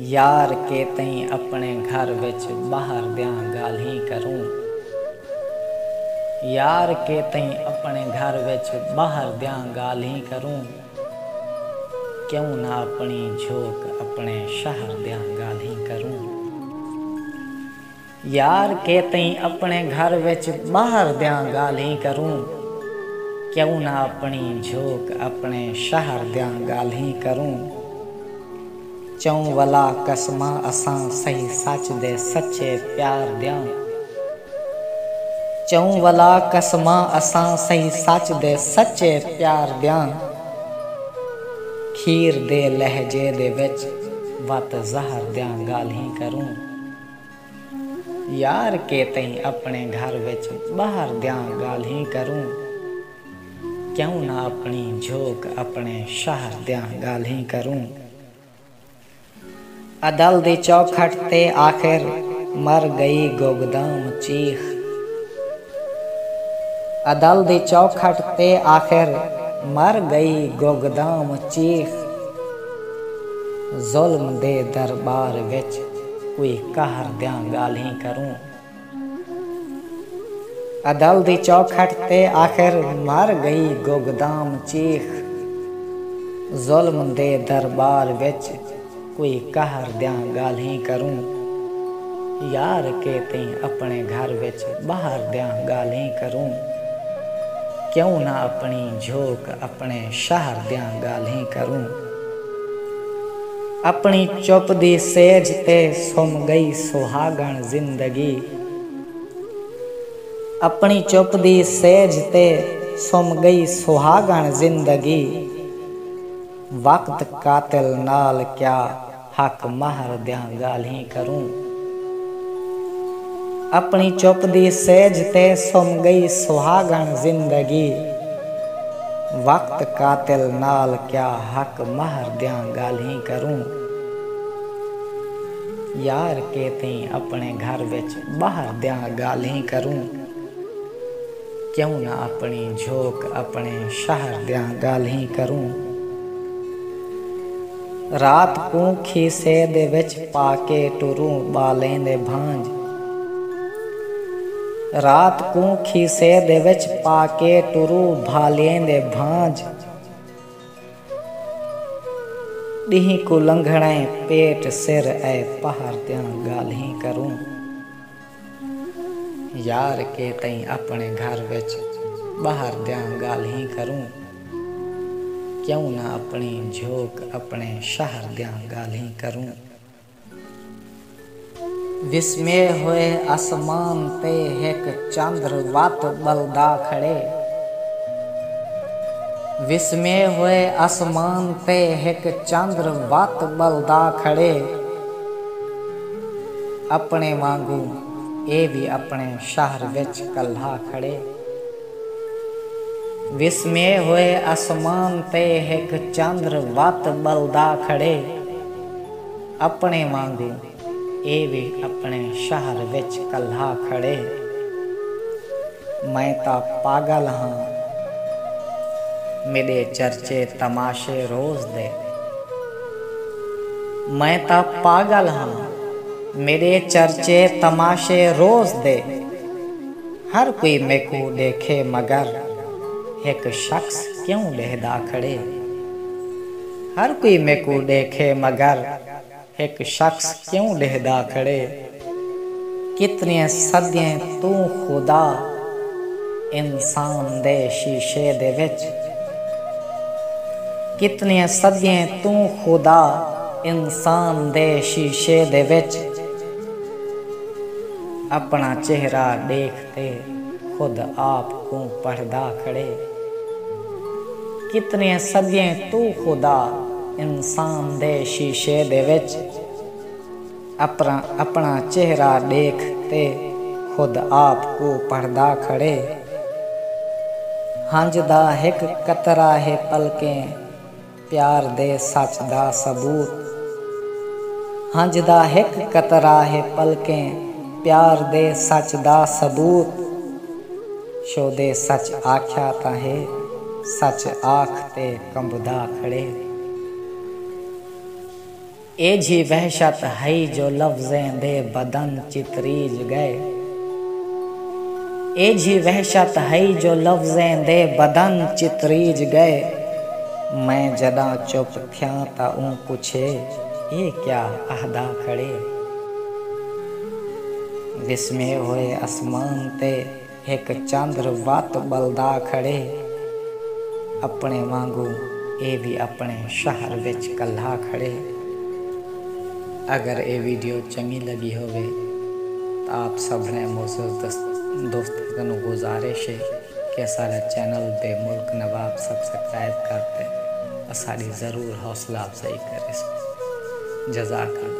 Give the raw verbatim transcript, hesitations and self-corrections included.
یار کے تئیں اپݨے گھر وچ ٻاہر دیاں ڳالھیں کروں۔ یار کے تئیں اپݨے گھر وچ ٻاہر دیاں ڳالھیں کروں۔ کیوں نہ اپݨی جھوک اپݨے شہر دیاں ڳالھیں کروں۔ یار کے تئیں اپݨے گھر وچ ٻاہر دیاں ڳالھیں کروں۔ کیوں نہ اپݨی جھوک اپݨے شہر دیاں ڳالھیں کروں۔ چوں ولا قسماں اساں صحیح سچ دے سچے پیار دیاں۔ چوں ولا قسماں اساں صحیح سچ دے سچے پیار دیاں۔ کھیر دے لہجے دے وچ وت زہر دیاں ڳالھیں کروں۔ یار کے تئیں اپݨے گھر وچ ٻاہر دیاں ڳالھیں کروں۔ کیوں نہ اپݨی جھوک اپݨے شہر دیاں ڳالھیں کروں۔ عدل دی چوکھٹ تے آخر مر ڳئی گوگدام چیخ۔ عدل دی چوکھٹ تے آخر مر ڳئی گوگدام چیخ۔ ظلم دے دربار وچ کوئی قہر دیاں ڳالھیں کروں۔ عدل دی چوکھٹ تے آخر مر ڳئی گوگدام چیخ۔ ظلم دے دربار وچ کوئی قہر دیاں ڳالھیں کروں۔ یار کے تئیں اپݨے گھر وچ ٻاہر دیاں ڳالھیں کروں۔ کیوں نہ اپݨی جھوک اپݨے شہر دیاں ڳالھیں کروں۔ اپݨی چپ دی سیجھ تے سم ڳئی سہاڳݨ زندگی۔ اپݨی چپ دی سیجھ تے سم ڳئی سہاڳݨ زندگی۔ وقت قاتل نال کیا حق مہر دیاں ڳالھیں کروں۔ اپݨی چپ دی سیجھ تے سم ڳئی سہاڳݨ زندگی۔ وقت قاتل نال کیا حق مہر دیاں ڳالھیں کروں۔ یار کے تئیں اپݨے گھر وچ ٻاہر دیاں ڳالھیں کروں۔ کیوں نہ اپݨی جھوک اپݨے شہر دیاں ڳالھیں کروں۔ رات کوں کھیسے دے وچ پا کے ٹروں ٻالیں دے بھانج۔ رات کوں کھیسے دے وچ پا کے ٹروں ٻالیں دے بھانج۔ ݙینہہ کوں لنگھݨے پیٹ سر اے پہر دیاں ڳالھیں کروں۔ یار کے تئیں اپݨے گھر وچ ٻاہر دیاں ڳالھیں کروں۔ کیوں نہ اپݨی جھوک اپݨے شہر دیاں ڳالھیں کروں۔ وسمے ہوئے اسمان تے ہک چندر وت ٻلدا کھڑے۔ وسمے ہوئے اسمان تے ہک چندر وت ٻلدا کھڑے۔ اپݨے وانگوں اے وی اپݨے شہر وچ کلھا کھڑے۔ وسمے ہوئے اسمان تے ہک چندر وت ٻلدا کھڑے۔ اپݨے وانگوں اے وی اپݨے شہر وچ کلھا کھڑے۔ میں تاں پاڳل ہاں میݙے چرچے تماشے روز دے۔ میں تاں پاڳل ہاں میݙے چرچے تماشے روز دے۔ ہر کوئی میکوں ݙیکھے مگر ہک شخص کیوں ݙیہدا کھڑے۔ ہر کوئی میکوں ݙیکھے مگر ہک شخص کیوں ݙیہدا کھڑے۔ کتنیاں صدیاں توں خدا انسان دے شیشے دے وچ۔ کتنیاں صدیاں توں خدا انسان دے شیشے دے وچ۔ اپݨا چہرہ ݙیکھ تے خود آپ کوں پڑھدا کھڑے۔ کتنیاں صدیاں توں خدا انسان دے شیشے دے وچ۔ اپݨا اپݨا چہرہ ݙیکھ تے خود آپ کوں پڑھدا کھڑے۔ ہنج دا ہک قطرہ ہے پلکیں پیار دے سچ دا ثبوت۔ ہنج دا ہک قطرہ ہے پلکیں پیار دے سچ دا ثبوت۔ شودے سچ آکھیا تاں ہے سچ آکھ تے کنبدا کھڑے۔ ایجھی وحشت ہئی جو لفظیں دے بدن چتریج گئے۔ ایجھی وحشت ہئی جو لفظیں دے بدن چتریج گئے۔ میں جݙاں چپ تھیاں تاں اوں پچھے، اے کیا اہدا کھڑے؟ وسمے ہوئے اسمان تے ہک چندر وت ٻلدا کھڑے۔ اپݨے وانگوں اے وی اپݨے شہر وچ کلھا کھڑے۔ اگر اے ویڈیو چنڳی لڳی ہووے تاں آپ سبھݨے معزز دس- دوستاں کنوں گزارش ہے کہ اساݙا چینل بے ملک نواب سبسکرائب کر تے اساݙی ضرور حوصلہ افزائی کریسو۔ جزاک اللہ۔